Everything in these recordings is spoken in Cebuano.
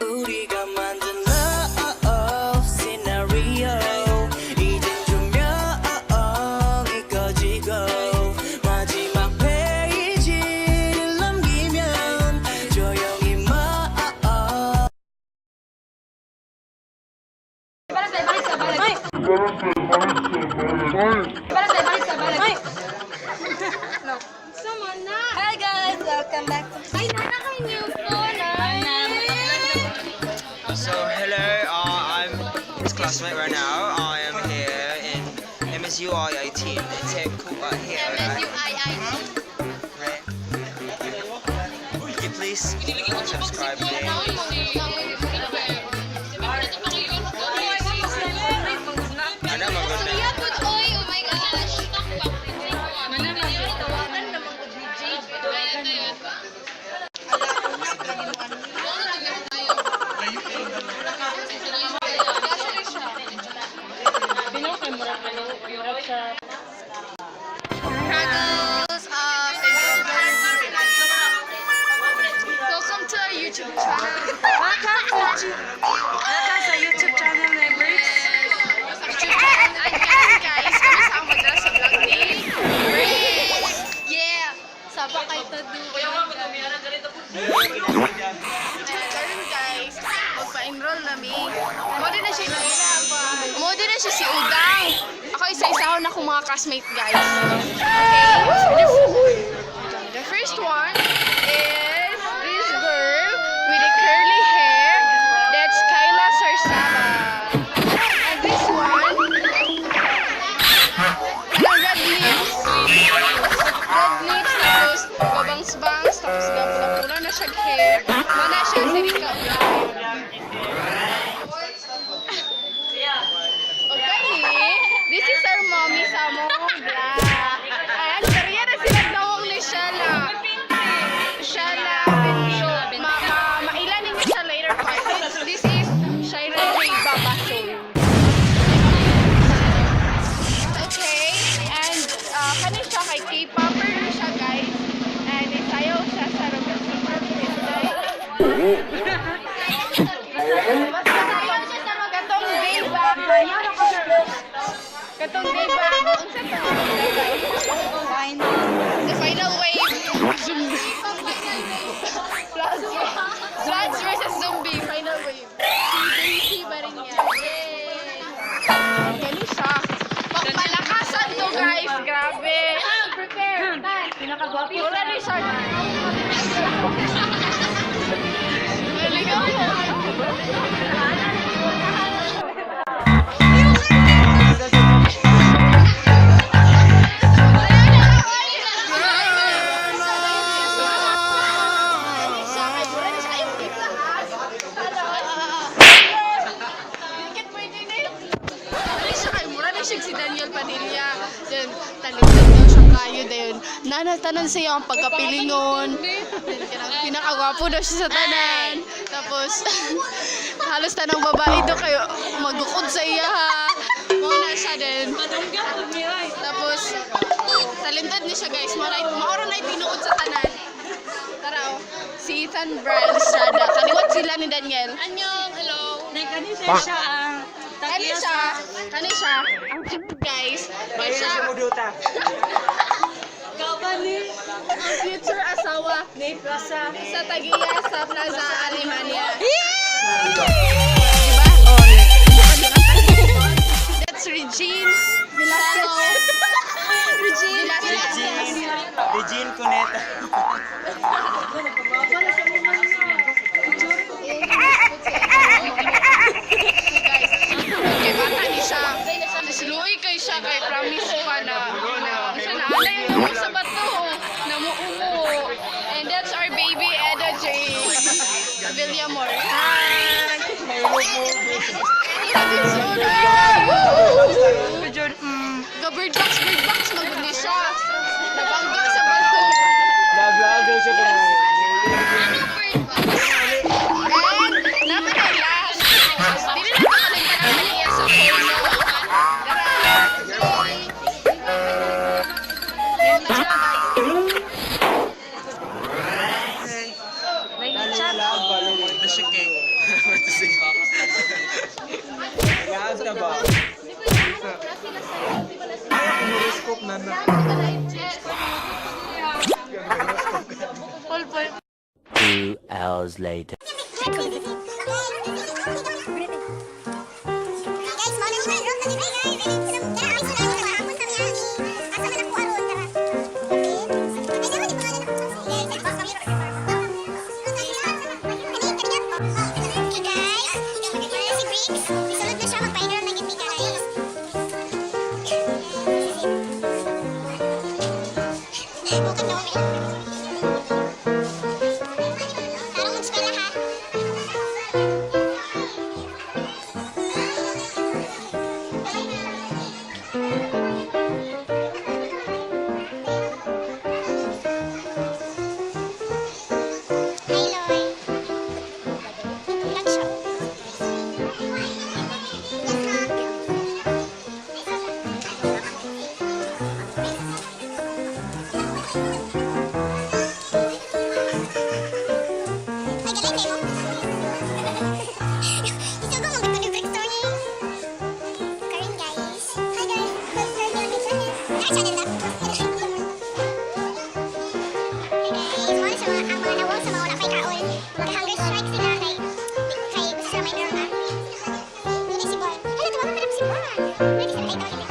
우리가 만든 love scenario 이젠 조명이 꺼지고 마지막 페이지를 넘기면 조용히 마 Hi guys! Welcome back to. Ay, nana kay new phone. So hello, I'm his classmate right now. I am here in MSU IIT. It's here. MSUIIT. Right. Could you please subscribe today? Ano, maganda. Iya pud oy, oh my gosh. Struggles of Welcome to our YouTube channel. Welcome sa YouTube channel ni Briggs. YouTube channel. Ayan guys, kami sa magdala sa vlog ni Briggs. Yeah! Saba kay Tadu. Karon guys, magpa-enroll na mi. Mo din na siya. Mo din na siya si Udang. Ako isa-isahon na akong mga classmate, guys. Okay? The first one is this girl with the curly hair. That's Kyla Sarsaba. And this one, the red lips. Red lips, tapos babangs-bangs, tapos gapula-pula na siya hair. Mana siya si Rika Ulan. Okay, this is our mommy sa among vlog. Ayan, kariya na sila nawong ni Shala. Shala Bendio. Ma, ma, mailan ninyo siya later part. This is Shaira J. Babason. Okay, and kani siya kay K-popper siya, guys. And isayaw siya sa Robinson. Katong day ba? Katong day ba? Unsa to? The final wave. Zombie. Floods, Floods versus zombie. Final wave. Si Daisy ba rin yan? Yay! Kani siya. Pagpalakasan to, guys. Grabe. Prepare. Pinakagwapo. Wala ni siya. Naligaw mo. Si Daniel Padilla. Then, talented daw siya kayo. Then, nanatanan siya ang pagkapilingon. Then, kanang pinakagwapo daw siya sa tanan. Tapos, halos tanang babae daw kayo magukod sa iya ha. Mao na siya din. Tapos, talented ni siya, guys. Maoro na tinuod sa tanan. Tara oh. Si Ethan Brian Estrada. Kaliwat sila ni Daniel. Annyeong, hello. Kani siya ang Kani siya. Kani siya. Ang cute, guys. Kani siya. Kabali Ang future asawa ni Plaza. Sa Tagiya sa Plaza Alemania. Diba? Oh, that's Regine Velasquez. Regine Velasquez. Regine Cuneta. Guys, kay bata ni siya. Luoy kay siya kay promise pa na na siya na alay yung sa bato. Namuumo. And that's our baby Eda J. Villamor. Hi! Ga bird box, bird box, magud ni siya. Nabangga sa bato. Vlog daw siya pero. And naman ay last. Dili na ito kalimtan ang niya sa phone. Tara! Yan na siya, guys. Nag-chat. To say? Lahat na ba? Horoscope na na. 2 hours later. Guys, mo na ni room na ni guys. Ay, sila hapon sa niya. Asa man ako aron tara. Okay. Ay, naman ni pangalan ako. Okay guys, si Briggs. Isulod na siya magpa-enroll na gid mi guys. Bukod na umi. Tarong mag-eskwela ha. Hi, Loy. Lang siya. Yes, ma'am. Ay, galing eh, mo. Isugo mo gito ni Brixton eh. Karin, guys. Hi, guys. Subscribe na aking channel. Ah, channel na. Hi, guys. Mga sa mga, ang mga nawong sa mga wala pa'y kaon. Mag-hunger strike sila kay, kay gusto sila may meron na. Yun ay si Bon. Hala, tawagan pa rin si Bon. Pwede sila ay tawagin eh.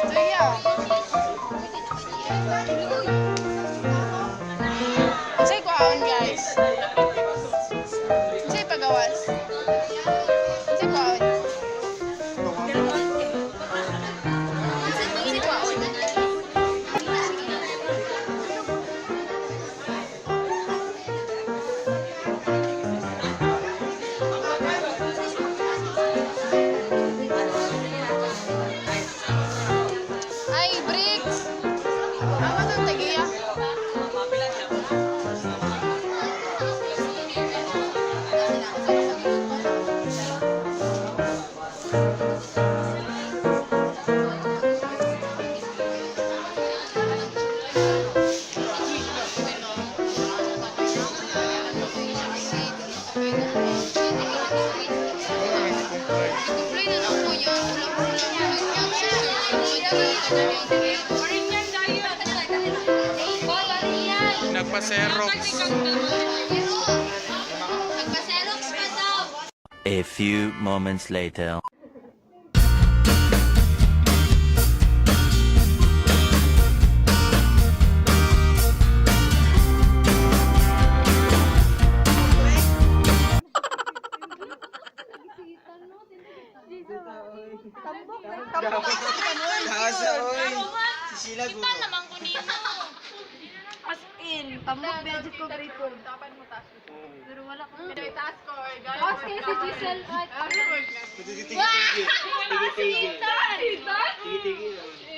Tuya. Unsay kuhaon guys? Unsay pagawas? Unsay kuhaon? Unsay kuhaon? Ay, bricks! Ama to tagiya. Complain na lang ko yan. Kulang-kulang yung Nagpa-Xerox. Nagpa-xerox pa daw. A few moments later. Kasa, oy. Si Sheila Gulo. As in, tambok medyo ko grade 4. Taas ko. Okay, si Giselle at Tigil-tigil. Tigil-tigil. Tigil-tigil.